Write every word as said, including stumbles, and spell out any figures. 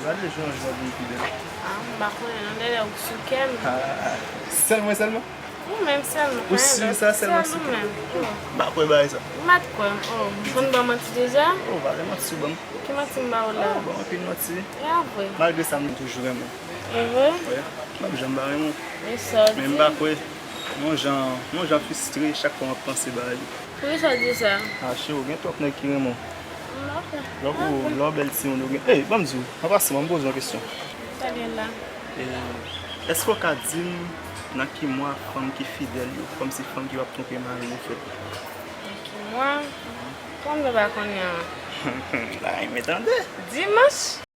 Gade jan w ap vin pi bèl. Ah, m pa konnen non, dèyè ou sou kè m. Ah, sèl mwen sèlman? Ou menm sèlman. Ou si sa sèlman Sèl ou menm. Oh, M pa kwè bagay sa. Ou mèt kwè m. Oh, m konn ba w manti deja? Oh, valè manti sou ban m. Ki manti m ba ou la? Oh, ban m anpil manti. E a vre? Malgre sa, m toujou renmen w. E vre? Wi. M ap janm ba renmen w. E sa w di? Men m pa kwè. Yon jan, yon jan fristre chak fwa m ap panse bagay yo. Poukisa w di sa? Ah, cheri, gen twòp nèg ki renmen w. M pa kwè. Lè w, lè w bèl timoun ou gen. Ey, ban m di w, an pasan, ban m poze w yon kesyon. Sa gen la? E, èske w ka di m nan ki mwa fanm ki fidèl yo, kòmsi fanm ki p ap twonpe mari yo fèt? Nan ki mwa? Kòman m te pa konnen an? Bagay mwen tande. Dimanch?